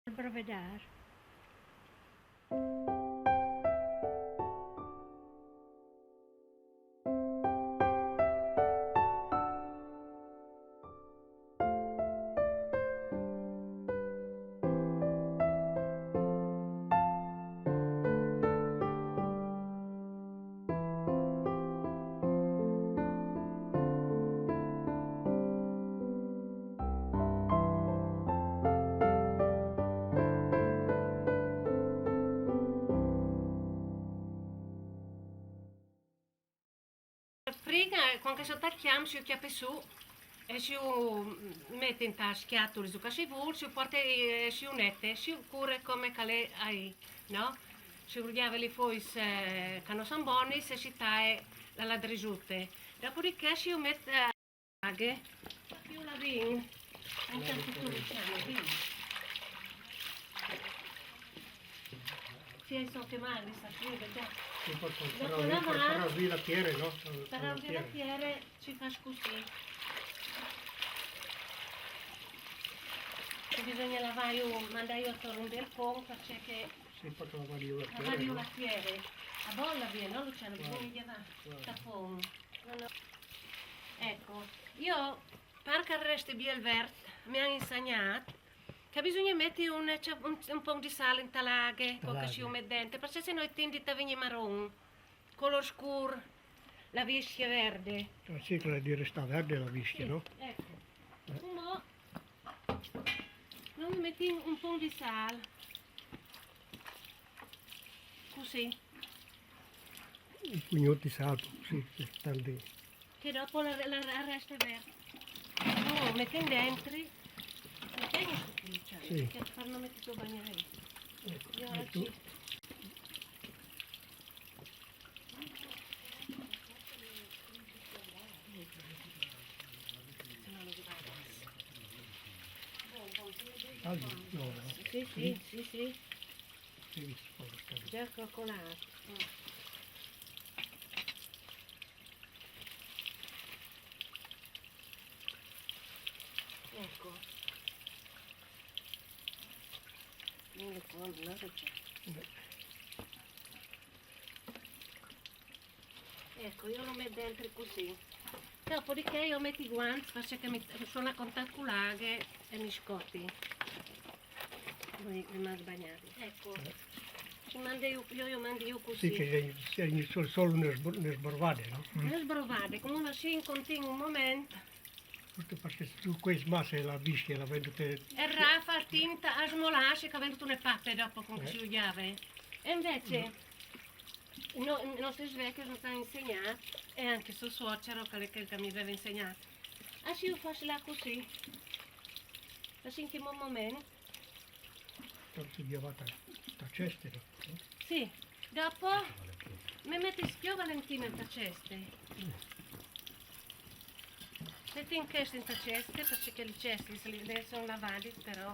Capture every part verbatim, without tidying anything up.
Brevedar. Prima, cuant che soi tal cjamp, si u cjape sù e si u mete inta scjatule, su ca si vûl, si u puarte, eh, si u nete, si u cure come che al è, no? Si u gjave li fûcs, eh, che no son bonis e si taie la ladrisute. Dopodiché si u mete, eh, aghe. Più la vin. Anche a tutto il piano, vin. Sì, so che male, sta qui, già. Sì, per, per, dopo per, per, per via la piere, no? Per via la piere. Ci fa così. Che bisogna lavare io, mandare io a torno un bel po', perché che... Sì, per lavare io la piere, no? Lavare io la piere. A bolla via, no, Luciano? Bisogna lavare. Tapon. No, no. Ecco, io, par che al reste biel vert, mi àn insegnât che bisogna meti un, un, un pôc di sâl inta la aghe, co che si u met dentri, parcè se no i tindi a vignî maron, colôr scûr, la vischie verde. Ah, sì, che la à di restâ verde la vischie, no? Ecco. Cumò nô i metìn un pôc di sâl. Così. Un pugnot di sâl, sì, sì, tant di... Che dopo la, la, la reste vert. Nô u metìn dentri. Metìn un pôc di sâl, sì, che par no meti sù bagnâi. Ecco, io e tu? Sì, sì, sì, sì. Già calcolât. Ecco. Ecco, io lo metto dentro così. Dopodiché io metto i guanti, parcè che mi suona contact cu la aghe e mi scoti. Voi, voi mandi bagnati. Ecco. Ci mandi io, io, io mandi io così. Sì, che se, se solo, solo une sbor-, une sbrovade, no? Une sbrovade, come una si in continuo un momento. Giusto parcè che se tu quei smase la vischie, la vende te... E rafa, tinta, a smolâsi, che vende une pape dopo con che si u gjave. E invece, no, i nestris vecjos nus àn insegnât, e anche sto suocero, che, che, che mi veve insegnât. Ah, sì, u fâs là così. Lassi in chel moment. Tanto gjavi ta, ta ceste, no? Sì, dopo me meti schiò Valentina inta ceste. Metìn chest inta ceste, parcè che li cestis, li, li son lavadis, però.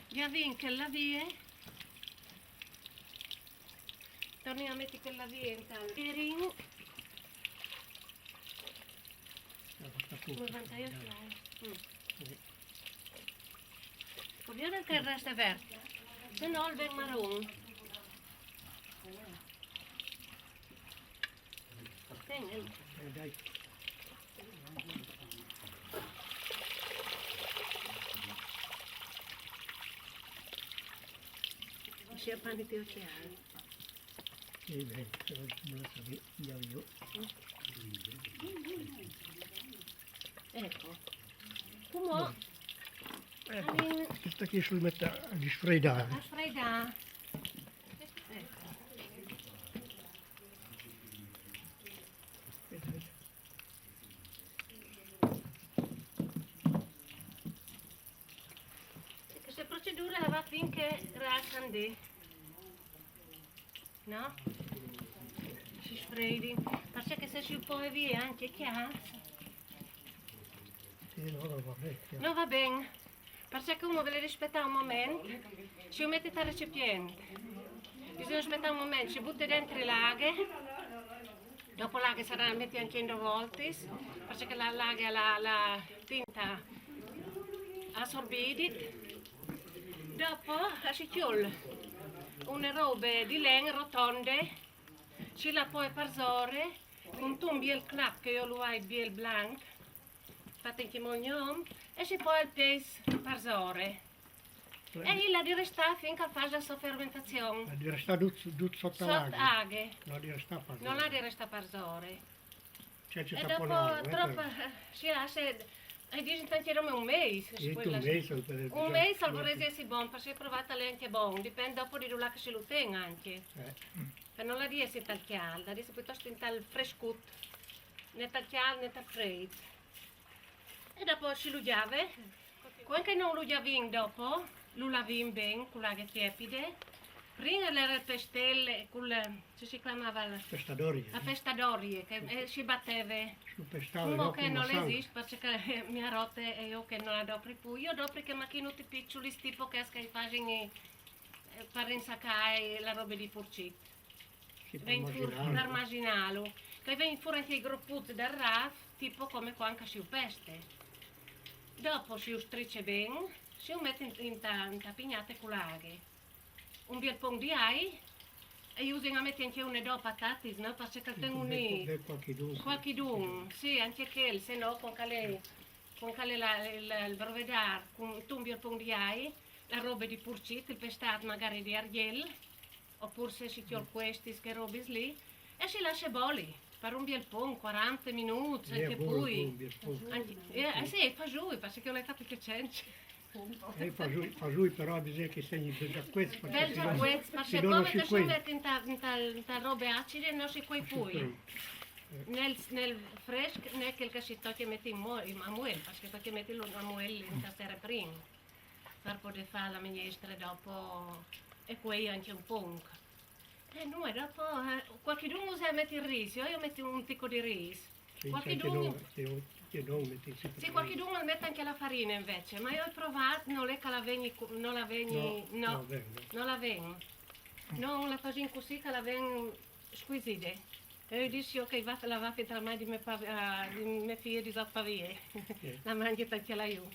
Gjavìn chel là vie. Tornìn a meti chel là vie intal pierin. Come vantaio fly. Mm. Covìo che al reste vert, se no al ven maron. Ten, eh. Eh, dai. Sia pani ti occhiali. Eh, ben, però non lo sapevo, io, io. Ecco. Cumò... Ecco, questa qui sul mette a risfreddare. A sfreidâ. Ecco. Cheste procedure la va fin che rassandì. No? Si sfreidi. Parcè che se si u poie vie ancje cjalt. Sì, no, no va ben. No va ben. Parcè che uno al vûl rispietâ un moment, si u mete tal recipient. Bisogna spietâ un moment, si bute dentri la aghe, dopo la aghe sarà da meti ancje in dôs voltis, parcè che la, la aghe, la, la tinta Assorbidit. Dopo si cjol une robe di len rotonde, si la poe parsore, cuntun biel clap che jo lu ai biel blanc, fat ancjemò gnom, e si poe il peis parsore. E il à di restâ fin che al fâs la sô fermentazion. Al à di restâ dut, dut sot aghe. Sot aghe. Al à di restâ parsore. Nol à di restâ parsore. Cence tapon aghe, eh, trop, però. Eh, si lasse, e disin tant che dome un mês, se si pol lassâ. Un mês al vorès jessi bon, parcè che provât al è ancje bon, dipent dopo di dulà che si lu ten ancje. Eh. Che nol à di jessi tal cjalt, al à di jessi pluitost intal frescut, né tal cjalt né tal frêt. E dopo si lu gjave. Cuant che nô lu gjavìn dopo, lu lavìn ben cu la aghe tiepide. Prin al jere il pestel cul, ce si clamave? Pestadorie. La pestadorie, che, eh, si bateve. Si pestave. Cumò che nol esist, parcè che mi à rote e jo che no la dopri plui. Jo dopri chei machinut piçulis tipo chês che i fasin, eh, par insacâ la robe di purcit. Sì, par masinâlu. Par masinâlu. Che a ven fûr ancje i groputs dal râf, tipo come cuant che si lu peste. Dopo si lu strice ben, si lu met in, inta, inta pignate cu la aghe. Un biel pôc di ai, e i usin a meti ancje une dô patatis, no? Parcè che al ten un... Cualchidun. Cualchidun, sì, ancje chel, se no cuant che al è, cuant che al è la, il, il brovedâr, cuntun biel pôc di ai, la robe di purcit, il pestât magari di argjel, opûr se si cjol cuestis, chês robis li, e si lasse boli par un biel pôc, cuarante minuts, ancje plui. Ancje, eh, eh, sì, fasûi, parcè che jo lu ai fat ancje cence. Eh, fasûi, fasûi, però bisogna che a stin bels cuets, parcè che se no, se no no si cuei. Parcè che come che si met inta, inta, inta robe acide, no si cuei plui. Nel, nel fresc, nel che si tocje meti a muel, parcè che tocje meti a muel inta sere prin. Par podê fâ la mignestre dopo e cuei ancje un pôc. E no, e dopo, eh, cualchidun al usa meti il rîs, jo, jo o meti un tico di rîs. Sì, cualchidun... Sì, cualchidun al met ancje la farine invezit, ma jo o ai provât, nol è che la vegni, no la vegni, no, no la ven. No, la fasìn cussì che la ven scuiside. E jo o dîs jo che la va, la va fin tal mai di mê pa-, eh, di mê fie di sot Pavie. Sì. La mangje tant che la jù.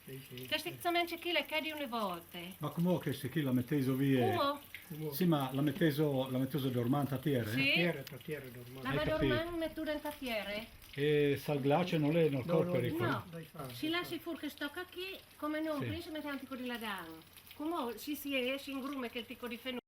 Sì, sì. Cheste samence chi le cadi une volte. Ma cumò cheste chi la metêso vie? Cumò? Sì, ma la metêso, la metêso dormant a tiere? Sì. A tiere, a tiere dormant. La va dormant metude inta tiere. E se al glace nol è, nol cor pericul? No, si lasse fûr chest toc chi, come nô, prin si met un tico di ladan. Cumò si, si, si ingrume chel tico di fenûl.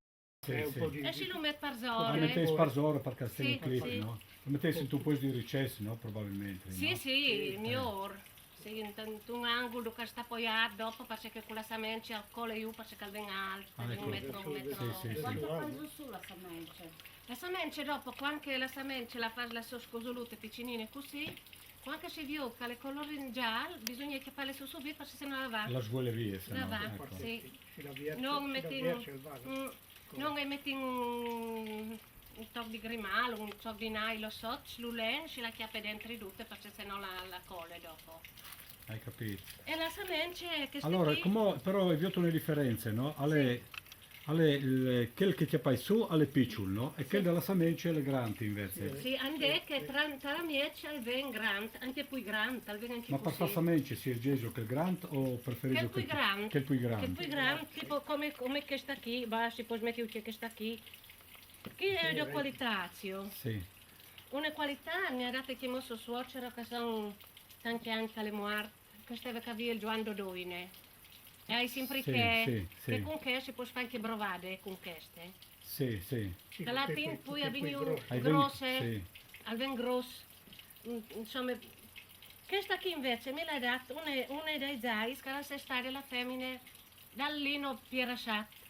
Sì, sì. E si lu met parsore. Lu metês parsore par che al stegni clip, no? Lu metês intun puest di ricès, no? Probabilmentri, no? Sì, sì, miôr. Sì, intun, intun angul dulà che al sta poiât dopo, parcè che cu la samence al cole jù, parcè che al ven alt, di un metro, un metro. Sì, sì, sì. Cuant che a fâs sù la samence? La samence dopo, cuant che la samence la fâs la sô scosulute piçinine cussì, cuant che si viôt che al è colôr zâl, bisugne cjapâle sù subit, parcè se no la va. La svole vie, se no, eco. La va, sì. No metìn, mm, no metìn un, un toc di grimâl, un toc di nailo sot, lu len, si la cjape dentri dute, parcè se no la, la cole dopo. Ai capît. E la samence, cheste chi... Alore, cumò, però, o ai viodût une diference, no? Al è, al è il, chel che cjapais sù al è piçul, no? E chel da la samence al è grant, invezit. Sì, ande che tra, tra mieç al ven grant, ancje plui grant, al ven ancje cussì. Ma par fâ samence si sielisio chel grant o preferisio chel plui grant? Chel plui grant. Chel plui grant, tipo come, come cheste chi, va, si pues meti ancje cheste chi. Chi e je de cualitât, jo. Sì. Une cualitât mi à date chê mô suocere, che a son tancj agns che al è muart, che al steve ca vie il Gioan Dodoine. E a è simpri chê, sì, sì, che cun chê si pues fâ ancje brovade, cun cheste. Sì, sì. Che al à plui a vignî grosse, sì. Al ven gros. Mm, insome, cheste chi invezit mi le à date une, une dai zais che e je stade la femine dal Lino Pierasciat.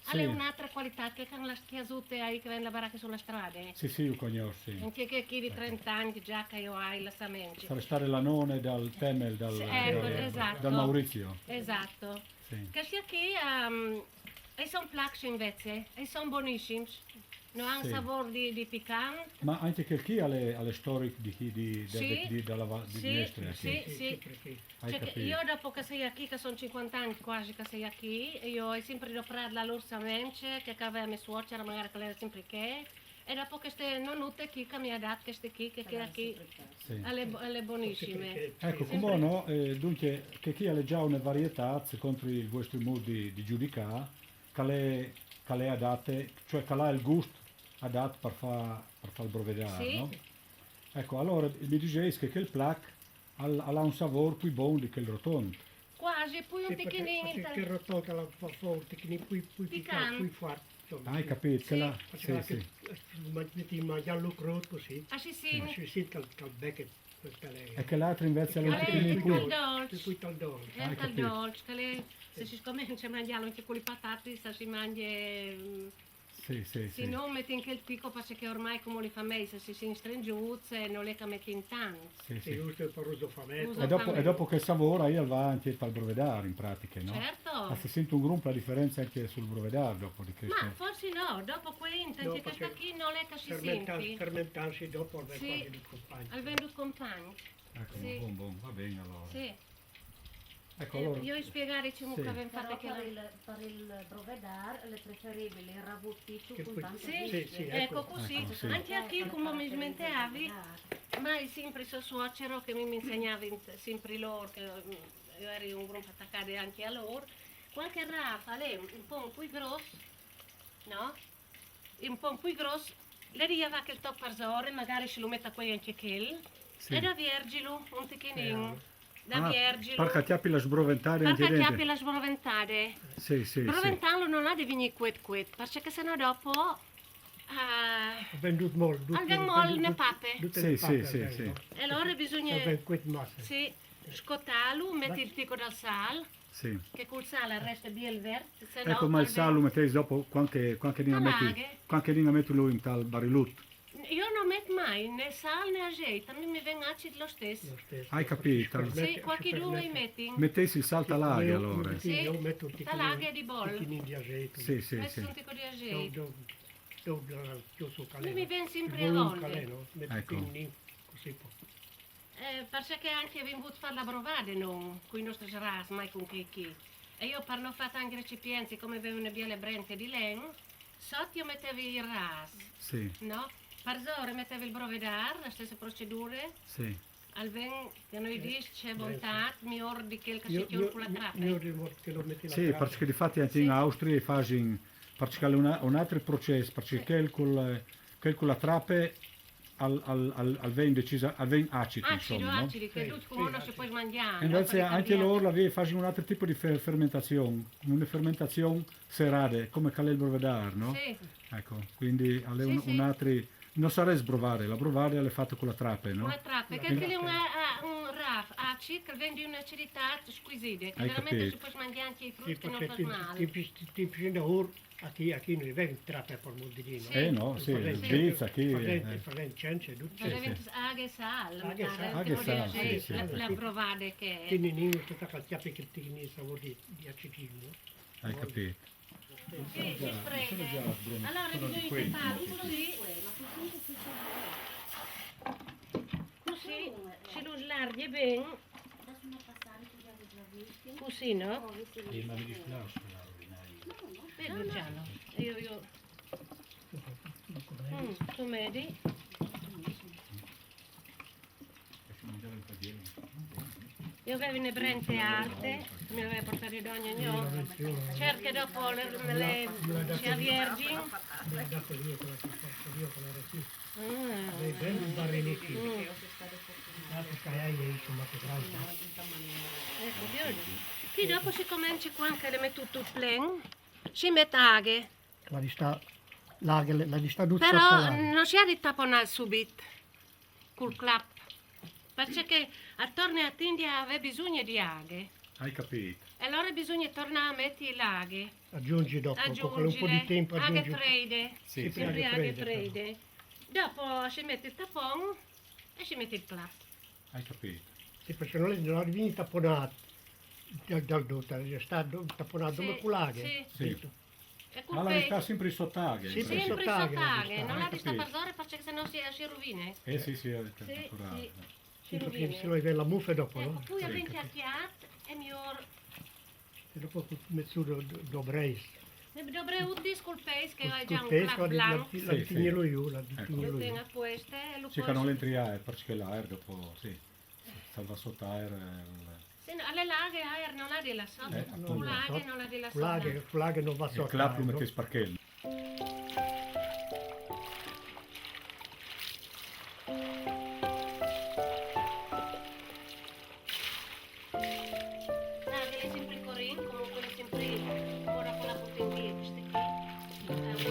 Al è une altre cualitât che, che a àn las cjasute aì che a ven la barache su la strade. Sì, sì, lu cognòs, sì. Ancje chê chi di trente agns za che jo o ai la samence. Sarès stade la none dal Temel, dal, sì, eco, dal, esat, dal Maurizio. Esat. Sì. Chescj chi, ehm, a son placs invezit, a son bonissims. No àn savôr di, di picant. Ma ancje chel chi al è, al è storic di chi, di, di, sì, di, di, da la va-, di, sì, Mestre, sì, sì. Ai capît. Cioè che jo dopo che o soi chi, che a son cincuante agns cuasi che o soi chi, e jo o ai simpri doprât la lôr samence, che, che e veve mê suocere, magari che e jere simpri chê, E dopo cheste nonute chi che mi à dât cheste chi, che, che chi Sì. al è, al è bonissim. Ecco, come no? Eh, dunque, che chi al è za une varietât, secont il vuestri mût di, di judicâ, che al è, che al è adate, cioè che al à il gust adat par fâ, par fâ il brovedâr, Sì. No? Ecco, alore mi disês che chel plac al, al à un savôr plui bon di chel rotont. Quasi, plui un tichinin. Sì, perché, perché il rotont al à un po' un tichinin plui, plui Picant. Plui forte, insomma. Ah, hai capito? Che la... Sì, sì. Metti in mangiâ lu crût così. Ah, sì, sì. Sì, sì, tal, tal becche, questa lei. E che l'altro invece al è un Al è tichinin plui plui... dolç. Plui tal dolç. Al è tal dolç, che l'è, se si scomence a mangiâlu ancje cu li patatis, se si mange... mm, Sì, sì, Sì, no metin chel tico, parcè che ormai come li famei, se si sin strengjûts, eh, nol è che metin tant. Sì, Sì, sì. Just par us famee. Us E dopo, famee. E dopo chel savôr al va ancje tal brovedâr, in pratiche, no? Certo. Ma si sint un grum la diference ancje sul brovedâr dopo di cheste... Ma forsi no, dopo chê, ancje chesta chi nol è che si sinti. Fermentâsi dopo al ven Sì. Quasi dut compagn. Al ven dut compagn. Ecco, Sì. Bon, bon, va ben alore. Sì. Ecco, Eh, alore... Jo i spiegarì cemût che vin fat Però chel... Per il, per il brovedâr è preferibile il ragù piçul Che con poi- tanto Sì, Sì, sì, ecco ecco. Così. Ecco, sì. Ancje chi, come mi Per far smenteavi, il brovedâr. ma è simpri so suocero che mi, mi insegnavin simpri lôr, che mm, jo eri un grum atacade ancje a lôr. Cuant che il râf al è un pôc plui gros, no? Un pôc plui gros, l'è di jevâ chel toc parsore, magari si lu met a cuei ancje chel, Sì. E da vierzilu un tichinin. Da Ah, vierzilu. Par che al cjapi la sbroventade Par ancje che al dentri. Cjapi la sbroventade. Sì, sì, sì. Sbroventâlu nol à di vignî cuet cuet, parcè che se no dopo... ah, Al ven dut mol, dut, Al ven mol ne pape. Dut Sì, ne sì, pape, sì, al sì. ven, E alore bisugne... Al ven cuet masse. Sì, scotâlu, meti il tico dal sâl, Sì. che cul sâl al reste biel vert, se no... Ecco, ma il al sâl lu meteis dopo, cuant che, cuant che nin a meti, Talaghe. Cuant che nin a meti lu intal barilut. Jo no met mai né sâl né azeit, a mi mi ven acit lo stes. Lo stes. Hai capito? Sì, cualchidun i metin. Meteis il sâl talaghe Io- alore. Sì, io metto un tichino- Talaghe di bol. Un tichino di azeto. Sì, sì, Meto sì. Un tico di azeit. Dou, dou, dou la, chiuso Mi, mi ven simpri a Vol gol. Calè, no? Metto Ecco. Un tichino così po. Eh, parcè che ancje vin vût fat la brovade, no? Cui nestris râs, mai cun chei chi. E jo par no fâ tancj recipients, come vevin une biele brente di len, sot jo metevi il râs, Sì, no? Parsore metevi il brovedâr, la stesse procedure, sì. al ven, che no i dîs, ce bontât, miôr di chel che Io, si cjol io, cu la trape. io devo che lo metti la Sì, trape. parcè che difati ancje in Austrie i fasin, parcè che al è un, un altri procès, parcè che chel cul, chel cu la trape al, al, al, al ven decisa, al ven acit, Acido, insome, no? Acido, che Sì, dut cumò sì, no si sì. pues mangjâ, no? Invece Parcè che ancje al vien- lôr la vi-, fasin un altri tipo di fer-, fermentazion, une fermentazion serade, come che al è il brovedâr, no? Sì. Ecco, quindi al è Sì, un, sì. Un altri, no sarès brovade, la brovade al è fate cu la trape, no? Cu la trape, che chel al è un, eh, un râf acit, che al ven di une aciditât scuiside, che Hai veramente capito. Si pues mangjâ ancje i fruts Sì, che no parcè fâs ti, mal. Ti, ti, ti, ti, no, a chi, a chi no i ven trape par mût di dì, no? Sì. Eh no, sì, Parente, il viz, a chi, parente, eh. Parente, cence, dut. Fasevin Sì, sì. aghe e sâl, Aghe e sâl. Aghe e sâl, sì, sì, la, sì. La brovade che... Tignìn, tut che al cjapi chel tichino savôr di, di acidino. Hai capito? Sì, si spreme. Alore bisugne che fâ cussì. Cussì, si lu slargje ben. Cussì, no? Vedi, Luciano, jo, jo... Mm, tu medi. Jo o vevi une brente alte, mi vevi puartade dongje, jo. Cert che dopo le, le, si vierzin. Me l'à date Dio che la porta Dio che l'era chi. Ah, Dei bei bariliti. mm. L'altro che hai, insomma, che grande. Eco, viodi. Chi dopo si comence cuant che al è metût dut plen, si met aghe. La lista, la, la lista dut Però sot la- no si à di taponâ subit cul clap, parcè che al torne a tindi a vê bisugne di aghe. Hai capito? E alore bisugne tornâ a meti la aghe. Agjunzi dopo, co un po' di Agjunzile. tempo Aghe agjunzi. freide. Sì, Simpri sì. aghe freide. Dopo si met il tapon e si met il clap. Hai capito? Sì, parcè no, no al vegniva taponât dal, dal dut, al è stât taponât Sì, dome cu la aghe. Sì. Sì. E cul Ma la pes. Sta simpri sot aghe. Sì, Insome. Simpri sot aghe, sot aghe, la no Hai la di stâ capito. parsore parcè che se no si, si ruvine. Eh sì, sì, è Sì, naturale. Sì, Sì, si parcè ruvine. se no i ven la mufe dopo, Eco, no? plui al Sì, ven capito. cjacjât e miôr. E dopo tu met sù do, do, do breis. E dopo breutis col pes che Col, hai col già un pes clap lo, blanc. lo, lo tignilo io, lo tignilo Lo io. Ten a pueste e lo Sì, che non l'entri aer, perché l'aer dopo, sì, salva sotto aer. Sì, no, alle laghe aer non ha di lassare. Eh, Con l'aghe non ha di Con l'aghe, lassare. Con l'aghe non va sotto. Il clap lo No? metti sparchel. L'aghe l'è sempre corin, comunque l'è sempre ora con la bottiglia, queste qui.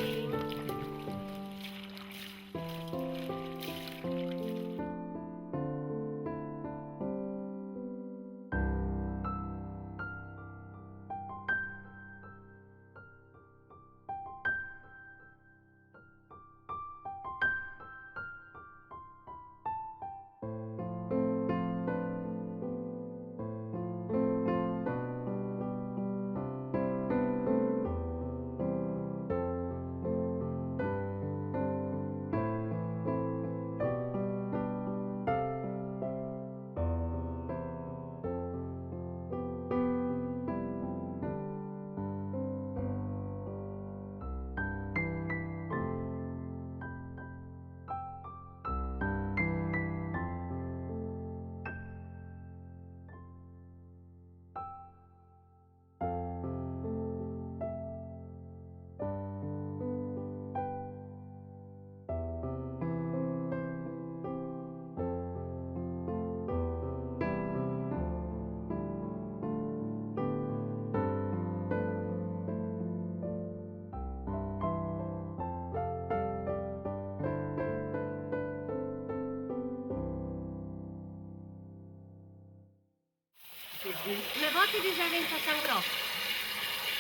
Una volta disevin a San Roc,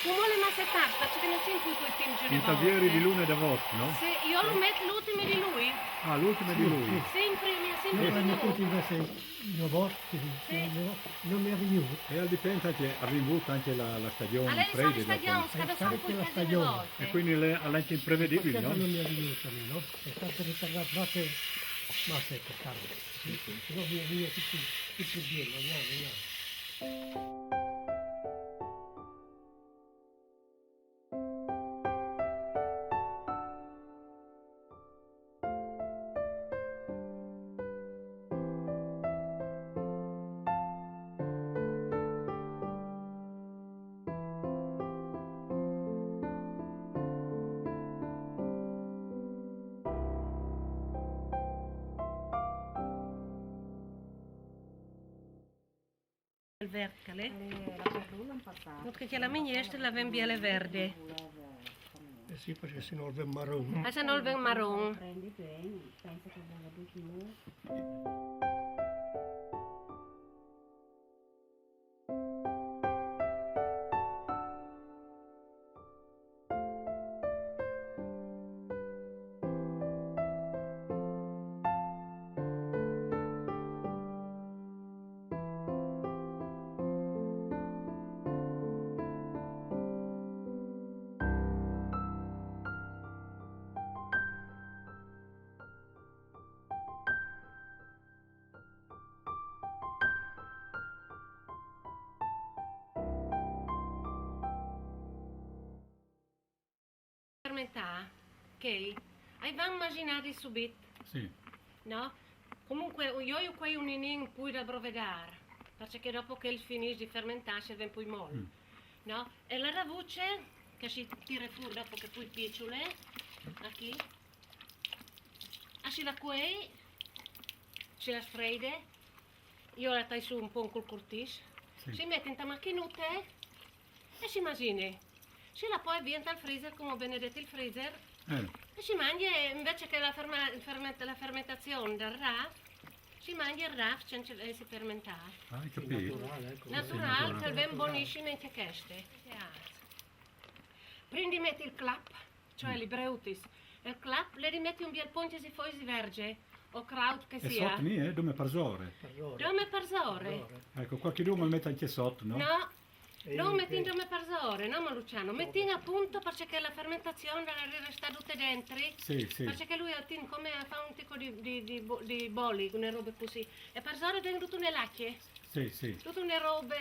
come le masse pasta, perché non sempre quel team In tavieri di lune d'agosto, no? Sì, io lo metto l'ultimo di lui. Ah, l'ultimo di lui. Sempre, mi ha Io sempre prendo tenuto. Tutti invece i vostri, Sì. non mi è venuto. E al dipende anche, abbiamo avuto anche la, la stagione Allora, fredda sono stagioni, dopo. scade Eh, sempre anche la qualche stagione. Volte. E quindi le, anche imprevedibili, Perché no? Non mi è venuto a me, no? È stato ritardato, ma che, ma che peccato. Non mi è venuto tutto, tutto il giorno, andiamo, andiamo. Il verde, che l'è? Eh, la perdula in passato. Perché che la minestra la ven biele verde. Eh sì, perché se no il marron. Ah, se no il ven marron. Prendi bene, pensa che vuole di più. Fermentà, ok? Hai van immaginati subit, Sì. No? Comunque io ho quei un inin poi da brovedar, perché dopo che il finisce di fermentare si ven poi mol, no? E la ravuce che si tira fuori dopo che poi picciole, a chi? A si la quei, si la sfreide, io la tai su un po' col curtis, Sì. Si mette in machinute e si imagine. Si la poi via dal freezer come benedetto il freezer Eh, e si mangia invece che la, ferma- il ferment- la fermentazione del raf, si mangia il raf senza essere fermentato. ah, hai capito? Naturale, ecco. Naturale, che ben buonissime anche queste. Prima di mettere il clap, cioè le breutis, il clap le rimetti un biel ponte di foglie di verge o kraut che E sia. Sotni, eh, dome parsore. Dome parsore. Ecco, qualcuno mi mette anche sotto, no? No, E non io metti che- dome parsore, no, Maluciano. Metti appunto perché la fermentazione la resta tutta dentro. Sì, sì. Perché lui ha tin- come fa un tipo di, di, di bo- di boli, una roba così. E parsore dentro tutte le lacchie. Sì, sì. Tutte une robe.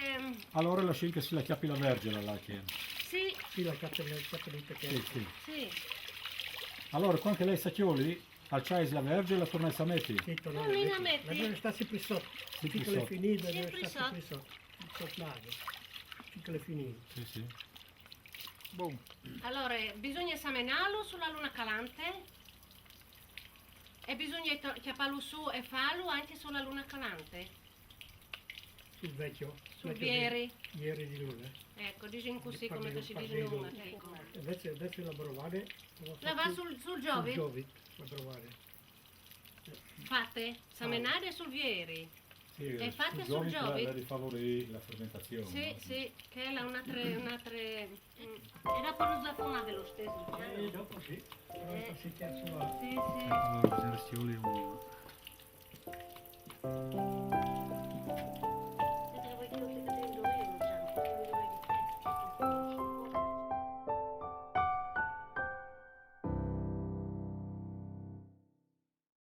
Alore la scelga che se la cjapi la vergjela là che... Sì, Sì, la cjapa, la cjapa di Sì, perché. sì. Sì. Alore, cuant che lei sa cjoli, al cjais la vergjela e la tornais a meti. Sì, torna Non mi la la metti. Deve stare sempre sotto. Sì, Finché più l'è sotto. finita, Sì, deve più stare sempre sotto. Sotto l'ago. Finché l'è finita. Sì, sì. Bon, Alore, bisogna semenarlu su la luna calante e bisogna to- cjaparlu su e farlu anche su la luna calante. Sul vecchio. Sul vecchio vieri. Vieri di luna. Ecco, dice così come Parli- che si dice parli- in una, ecco. Invece adesso la brovare. La va sul, sul Giovit? Giovit, la brovare. Fatte, semenade sul vieri. Sì, E fatte sul sul Giovit per, Giovit? Per favorire la fermentazione. Sì, No? Sì, che è un'altra, un'altra, mm, e dopo la fa male lo stesso, E diciamo. Dopo sì. Però si tira su la... Sì, sì. Allora, bisogna sciolere un...